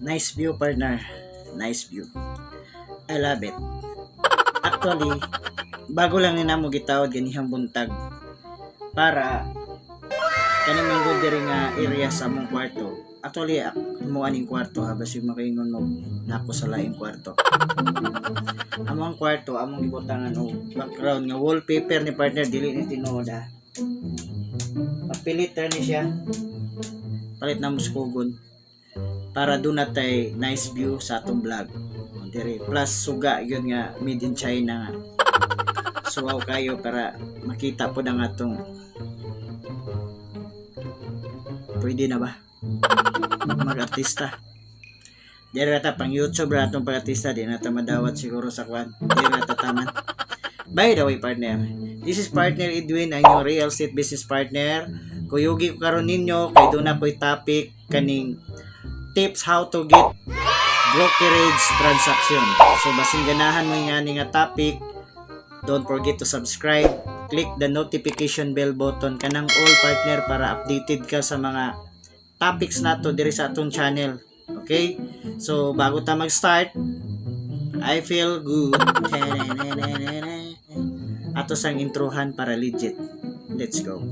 Nice view, partner. Nice view. I love it. Actually, bago lang ni namo gitawad ganihang buntag para kani man gud diri nga area sa among kwarto. Actually, mo aning kwarto ha, basig makaingon mo nako sa laing kwarto. Among kwarto, among gibutangan og background nga wallpaper ni partner, dili ni tinuod ha. Papilit ra ni siya. Palit na mo sa kugon para doon natay nice view sa atong vlog. Diri plus suga yun nga made in China nga. Suwaw kayo para makita po ang atong, pwede na ba mag-artista. Diri ra ta pang YouTube ra atong pag-artista, di na ta madawat siguro sa kwan. Diri ra ta taman. By the way, partner, this is partner Edwin, ang inyong real estate business partner. Kuyugi ko karon ninyo kay doon na ko'y topic kaning tips how to get brokerage transaction. So basin ganahan mo nga ni nga topic, don't forget to subscribe, click the notification bell button kanang all, partner, para updated ka sa mga topics nato diri sa atong channel. Okay? So bago ta mag-start, I feel good. Ato sang introhan para legit. Let's go.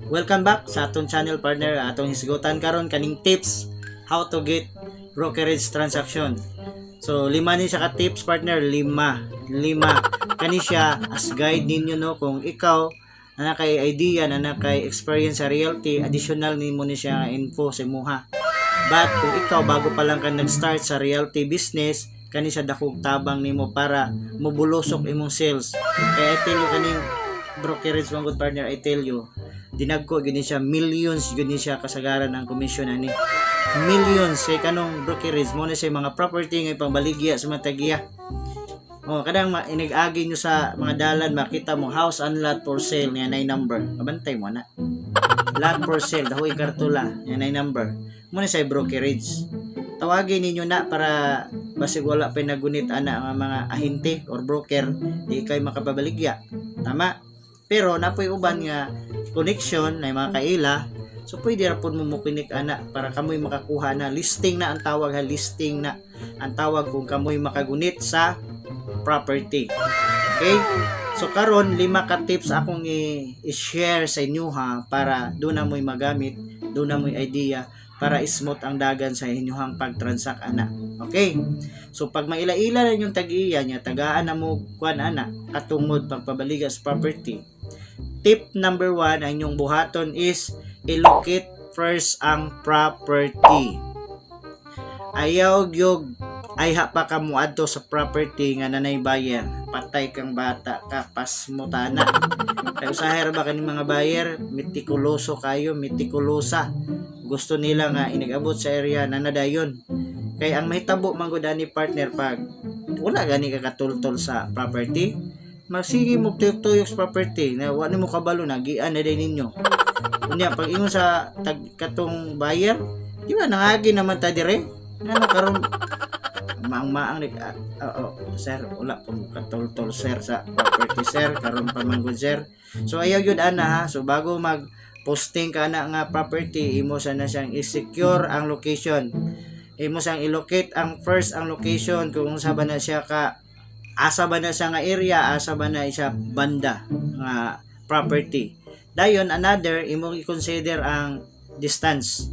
Welcome back sa atong channel, partner. Atong hisgutan karon kaning tips how to get brokerage transaction. So lima ni siya ka tips, partner, lima. Lima. Kani siya as guide ninyo, no, kung ikaw na kay idea na kay experience sa realty, additional nimo ni siya nga info sa imuha. But kung ikaw bago pa lang ka nag-start sa realty business, kani siya dakog tabang nimo para mubulusok imong sales. Kaya I tell you, kaning brokerage man good, partner, I tell you, dinagko gyud ni siya, millions gyud ni siya kasagaran ang commission ani. Millions kay kanong brokerage mo na siya mga property nga ipangbaligya sa mga tagiya. Oh, kadang inig-agi nyo sa mga dalan, makita mo house and lot for sale nga nay number. Kabantay mo na. Lot for sale, dahoy kartula nga nay number. Mo na siya brokerage. Tawagin ninyo na para basig wala pa nagunit ana nga mga ahente or broker, di kay makapabaligya. Tama? Pero napoy uban nga connection na mga kaila. So pwede ra pud mo mukinik ana para kamoy makakuha na listing na ang tawag ha, listing na ang tawag kung kamoy makagunit sa property. Okay? So karon lima ka tips akong i-share sa inyo ha, para doon na mo'y magamit, doon na mo'y idea para smooth ang dagan sa inyong pagtransact ana. Okay? So pag maila-ila na inyong tag-iya niya, tagaan na mo kuan ana katungod pagpabaliga sa property. Tip number 1 ang inyong buhaton is i-locate first ang property. Ayaw gyud ayha pa ka moadto sa property nga nanay buyer. Patay kang bata ka, pasmutana. Kay usahay ra ba kaning mga buyer, metikuloso kayo, metikulosa. Gusto nila nga inigabot sa area na nadayon. Kay ang mahitabo man gud ani, partner, pag wala gani ka katultol sa property, magsige mo tuyok-tuyok sa property na wa nimo kabalo nagian na din ninyo. Unya pag ingon sa tag katong buyer, di ba nangagi naman ta dire? Ngano karon maang-maang ni ah, ah, oh, sir, wala pa mo katultol, sir, sa property, sir, karon pa man gud, sir. So ayaw gyud ana ha. So bago mag posting ka na nga property, imo sana siyang i-secure ang location. Imo siyang i-locate ang first ang location kung unsa ba na siya ka, asa ba na siya nga area, asa ba na siya banda nga property. Dayon another, imong i-consider ang distance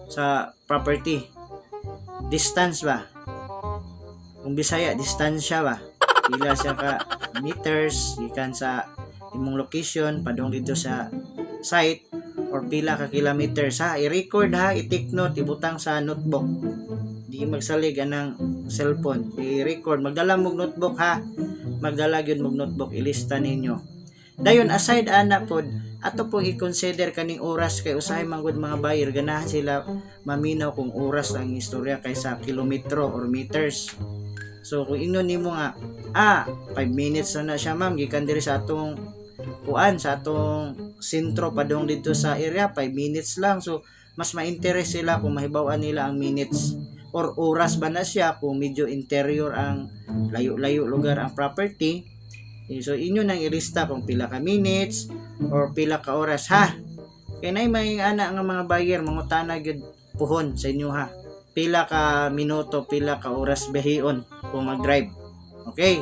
sa property. Distance ba? Kung Bisaya, distansya ba? Pila siya ka meters gikan sa imong location padung dito sa site or pila ka kilometers ha. I-record ha, i-take note, ibutang sa notebook. Di magsalig anang cellphone, i-record, magdala mog notebook ha. Magdala gyud mog notebook, ilista ninyo. Dayon aside ana pod, ato pong i-consider kaning oras kay usahay man gud mga buyer ganahan sila maminaw kung oras ang istorya kaysa kilometro or meters. So kung ingnon nimo nga 5 minutes na na siya, ma'am, gikan diri sa atong kuan, sa atong sentro padung dito sa area, 5 minutes lang. So mas ma-interest sila kung mahibaw-an nila ang minutes or oras ba na siya. Kung medyo interior ang layo-layo lugar ang property, Eh, so inyo nang ilista kung pila ka minutes or pila ka oras, ha. Kay nay may ana nga mga buyer, mangutana gyud puhon sa inyo, ha. Pila ka minuto, pila ka oras biyahion kung mag-drive. Okay.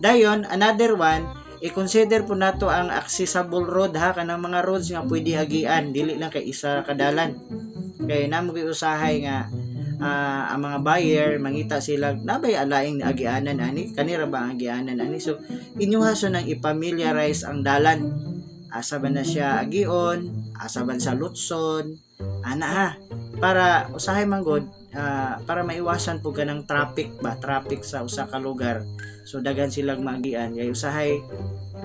Dayon, another one, i-consider po nato ang accessible road, ha, kanang mga roads nga pwede agian, dili lang kay isa ka dalan. Kay namo gyud usahay nga ang mga buyer mangita sila nabay alaing agianan ani, kanira ba ang agianan ani. So inyo so nang i-familiarize ang dalan, asa ba na siya agion, asa ba sa lutson ana, ha, para usahay man gud para maiwasan po kanang traffic ba, traffic sa usa ka lugar. So daghan silang maagian, kay usahay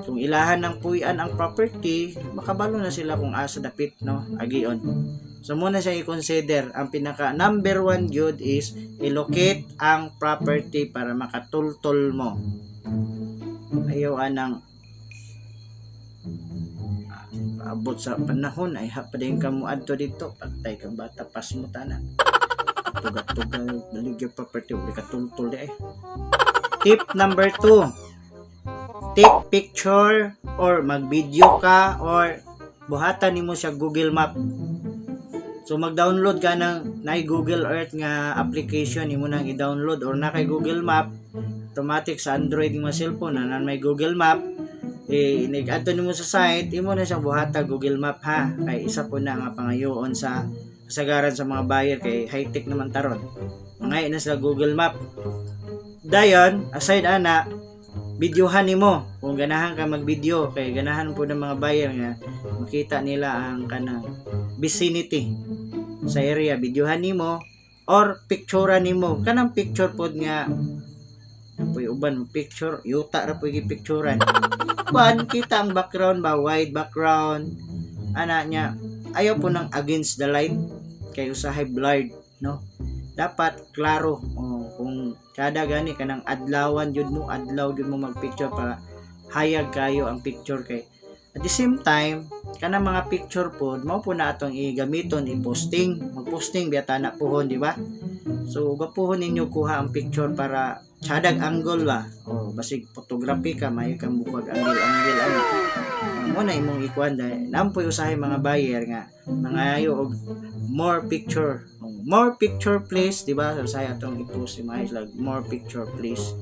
kung ilahan ng puy-an ang property, makabalo na sila kung asa dapit, no, agion. So muna siya i-consider. Ang pinaka number one gyud is i-locate ang property para makatultol mo. Ayaw anang paabot sa panahon ay ha pa din ka mo adto dito, patay kang bata, pas mo tana. Tuga-tuga baligya property, uli ka tultol di ay. Tip number 2. Take picture or mag-video ka or buhatan nimo siya Google Map. So mag-download ka ng na Google Earth nga application, imo nang i-download or na kay Google Map automatic sa Android nga cellphone na may Google Map, eh nag-adto nimo sa site, imo na siyang buhata Google Map, ha, kay isa po na nga pangayoon sa kasagaran sa mga buyer kay high-tech naman taron. Mga na sila Google Map. Dayon, aside ana, videohan nimo kung ganahan ka mag-video, kay ganahan po ng mga buyer nga makita nila ang kanang vicinity sa area. Videohan nimo or picturean nimo, kanang picture pod nga poy uban picture yuta ra poy gipicturean kuan, kita ang background ba, wide background ana niya. Ayaw po nang against the light kay usahay blurred, no? Dapat klaro. Oh, kung kada gani kanang adlawan jud mo, adlaw jud mo magpicture para hayag kayo ang picture, kay at the same time kanang mga picture pod mao po na atong igamiton i-posting, magposting biya na puhon, di ba? So gapuhon ninyo kuha ang picture para tsadag angle ba o basig photography ka, may kang bukag angle angle ano mo na imong ikuan, dahil nampoy usahay mga buyer nga mangayo og more picture. Oh, more picture please, di ba? So usahay atong i-post mga like "more picture please".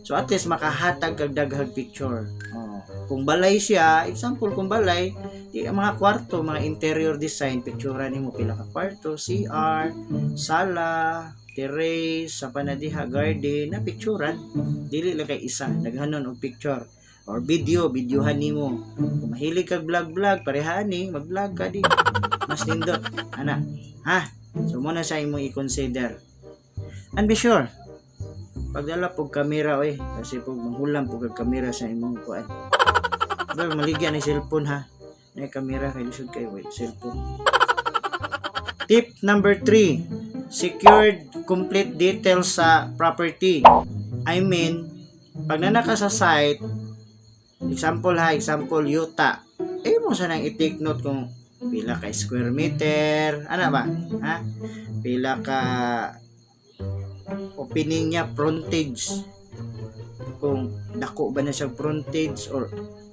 So at least makahatag kag daghang picture. Oh, kung balay siya, example, kung balay di, ang mga kwarto, mga interior design, picture nimo pila ka kwarto, CR, sala, terrace, sa panadiha, garden na picturean. Dili lang kay isa, daghanon og picture or video, videohan nimo. Kung mahilig kag vlog vlog, pareha ni mag-vlog ka di, mas nindot ana, ha. So mo na sa imong i-consider and be sure pagdala pog kamera oy, kasi pag manghulam pog kag kamera sa imong kuan. Pero maligya ni cellphone, ha, na kamera kay lisod kay wait cellphone. Tip number 3, secured complete details sa property. I mean, pag nana ka sa site, example ha, example yuta, eh mo sa nang i-take note kung pila ka square meter, ana ba? Ha? Pila ka opening niya, frontage. Kung dako ba na siya frontage or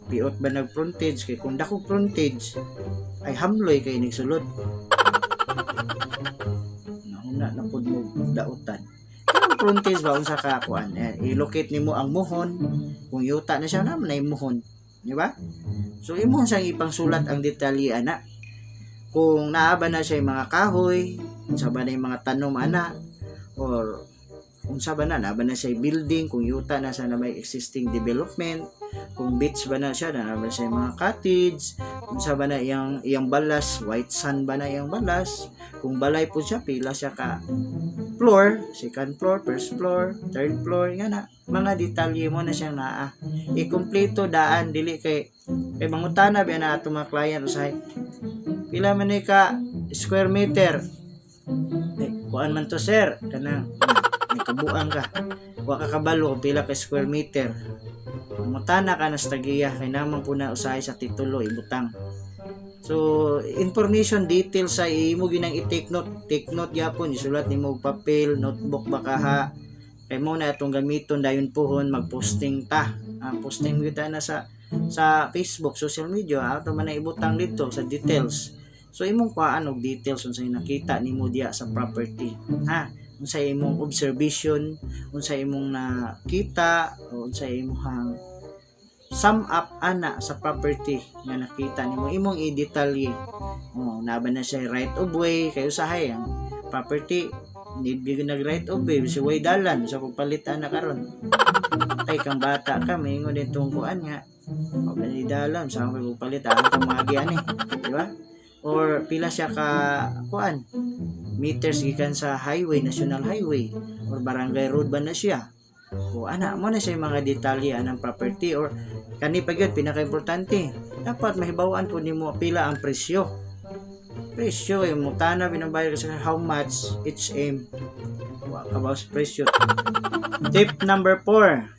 piot ba nag frontage, kay kung dako frontage ay hamloy kay nigsulod. Nahuna na pud mo dautan. Kanang frontage ba, unsa ka kuan, eh, i-locate nimo ang muhon kung yuta na siya naman ay muhon, di ba? So imo siyang ipangsulat ang detalye ana, kung naa ba na siya yung mga kahoy, unsa ba na yung mga tanom ana, or unsa ba na, naa ba na siya building, kung yuta na sa na may existing development, kung beach ba na siya, naa ba siya mga cottage, unsa ba na iyang iyang balas, white sand ba na iyang balas, kung balay po siya, pila siya ka floor, second floor, first floor, third floor, nga na mga detalye mo na siyang naa ikumpleto daan. Dili kay kay mangutana biya na ato mga client usahay, pila man ni ka square meter, eh, kuan man to sir, kanang may kabuang ka, wa ka kabalo kung pila ka square meter, mangutana ka na sa tagiya, kay naman po na usahay sa titulo ibutang. So information details sa imo ginang i-take note, take note gyapon, isulat nimo og papel, notebook ba ka ha. Kay mao na atong gamiton dayon puhon magposting ta. Ang posting gyud na sa Facebook, social media, ato man na ibutang dito sa details. So imong kuhaan og details unsay nakita nimo diya sa property. Ha? Unsay imong observation, unsay imong nakita, o unsay imong sum up ana sa property nga nakita nimo, imong i-detalye. Oh, naa ba na siya right of way? Kay usahay ang property need gyud nag right of way, si way dalan sa kung palit ana karon. Ay, kang bata ka, maingon din tong kuan nga wa ba ni dalan sa akong palit ang kang maagi ani, di ba? Or pila siya ka kuan meters gikan sa highway, national highway, or barangay road ba na siya? O ana mo na siya yung mga detalye anang property. Or kani pa gyud, pinaka-importante, dapat mahibaw-an po nimo pila ang presyo. Presyo yung mutana binabayad kasi how much each M, wa ka ba sa presyo. Tip number 4,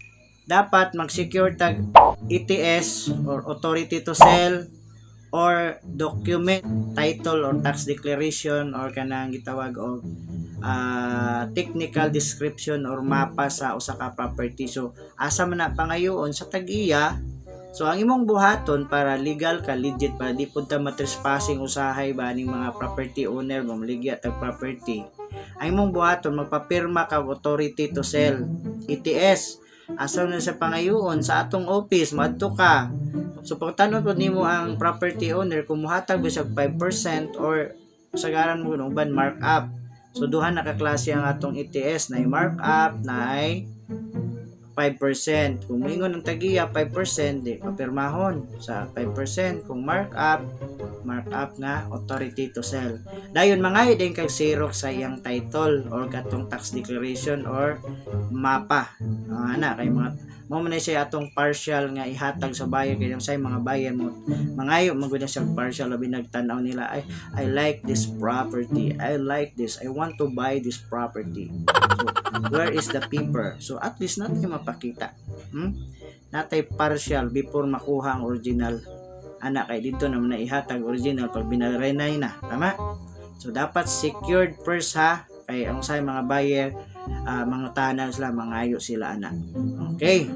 dapat mag-secure tag ATS or authority to sell or document, title or tax declaration, or kanang gitawag og technical description or mapa sa usa ka property. So asa man na pangayoon sa tag-iya. So ang imong buhaton para legal ka, legit, para di pud ta matrespassing usahay ba ning mga property owner ba maligya tag property, ang imong buhaton, magpapirma ka og authority to sell, ATS. Asa na sa pangayoon? Sa atong office, moadto ka. So pagtanon pud nimo ang property owner kung muhatag ba siya 5% or sagaran mo uban mark up. So duha na ka klase ang atong ATS, na mark up, na ay 5%. Kung moingon ang tagiya 5%, di papirmahon sa 5%. Kung mark up, mark up nga authority to sell. Dayon mangayo din kag xerox sa iyang title or katong tax declaration or mapa. Ana kay mga mao man na siya atong partial nga ihatag sa buyer, kay sa mga buyer mo mangayo man gud na siya partial, labi nagtan-aw nila, "Ay, I like this property. I like this. I want to buy this property. So where is the paper?" So at least natin mapakita. Natay partial before makuha ang original. Ana kay dito naman na ihatag original pag binarenay na. Tama? So dapat secured first ha, kay ang sa mga buyer, mga tanan sila, mangayo sila ana. Okay.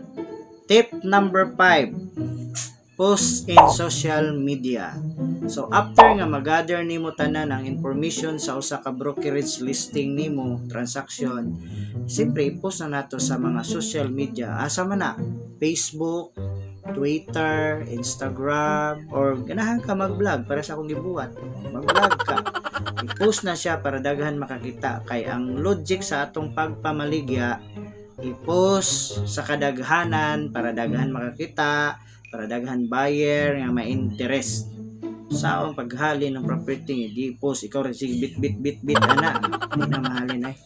Tip number 5. Post in social media. So after nga mag-gather nimo tanan ang information sa usa ka brokerage listing nimo, transaction, siyempre i-post na nato sa mga social media. Asa man na? Facebook, Twitter, Instagram, or ganahan ka mag-vlog para sa akong gibuhat. Mag-vlog ka. I-post na siya para daghan makakita, kay ang logic sa atong pagpamaligya, i-post sa kadaghanan para daghan makakita, para daghan buyer nga ma-interest. Saon paghalin ng property, di post, ikaw rin sige bit bit bit bit ana, di na mahalin ay.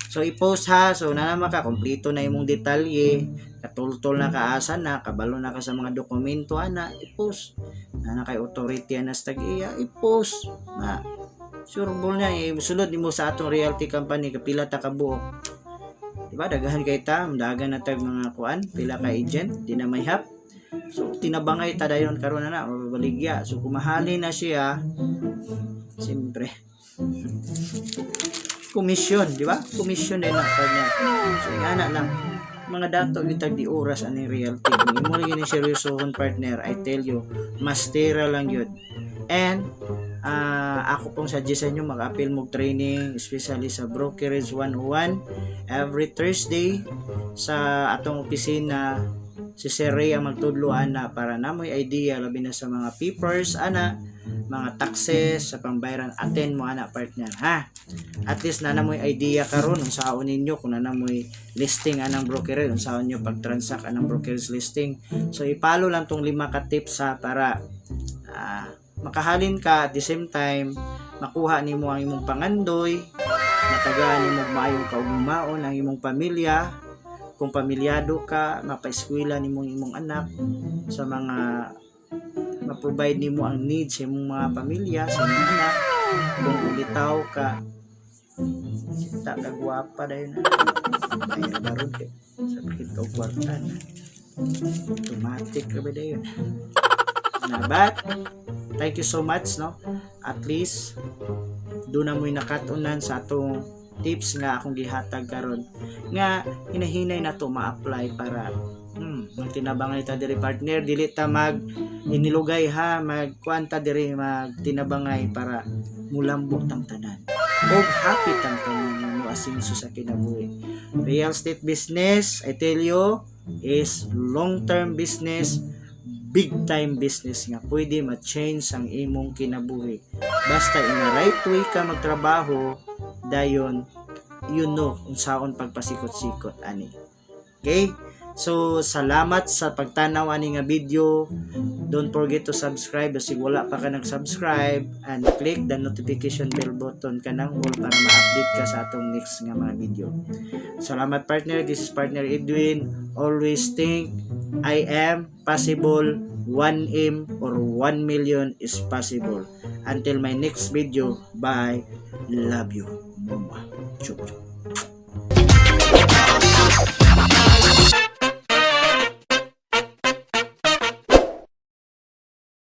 So i-post ha. So na naman ka kompleto na imong detalye, katultol na kaasa na, kabalo na ka sa mga dokumento ana, i-post. Na na kay authority ana sa tag-iya, i-post. Na sure ball niya eh, sulod nimo sa atong realty company, kapila ta ka buok. Di ba daghan kay ta, dagan na tag mga kuan, pila ka agent, di na may hap. So tinabangay ta dayon karon na na mabaligya. So kumahali na siya, siyempre komisyon, di ba? Komisyon din na partner. So ingana lang mga dato gitag di oras aning realty. Kung imo lagi ni seryosohon, partner, I tell you, mastera lang yun. And ako pong suggest sa inyo, mag-apply mo training, especially sa Brokerage 101 every Thursday sa atong opisina. Si Sir Ray ang magtudlo ana para namoy idea, labi na sa mga papers ana, mga taxes sa pambayaran. Attend mo ana, partner, ha. At least na namoy idea karon unsaon ninyo kung na namoy listing anang brokerage, unsaon nyo pag-transact anang brokerage listing. So ipalo lang tong lima ka tips ha, para makahalin ka, at the same time makuha nimo ang imong pangandoy, matagaan nimo maayong kaugmaon ang imong pamilya. Kung pamilyado ka, mapaeskwela nimo ang imong anak, sa mga ma-provide nimo ang needs sa imong mga pamilya, sa imong anak. Kung ulitaw ka, kita ka gwapa dayon na bayar baron kay sa pakit og kwarta na automatic ra ba dayon na. But thank you so much, no? At least doon na mo'y nakatunan sa atong tips nga akong gihatag karon nga hinahinay nato ma-apply para magtinabangay ta diri, partner. Dili ta mag inilugay ha, magkuan ta diri, magtinabangay para mulambo tang tanan og happy tang tanan nga moasinso sa kinabuhi. Real estate business, I tell you, is long term business, big time business nga pwede ma-change ang imong kinabuhi basta in a right way ka magtrabaho. Dayon unsaon pagpasikot-sikot ani. Okay, so salamat sa pagtanaw ani nga video. Don't forget to subscribe kasi wala pa ka nag-subscribe and click the notification bell button kanang all para ma-update ka sa atong next nga mga video. Salamat, partner. This is partner Edwin. Always think, I am possible. 1M or 1 million is possible. Until my next video, bye. Love you. Mama. Chup chup.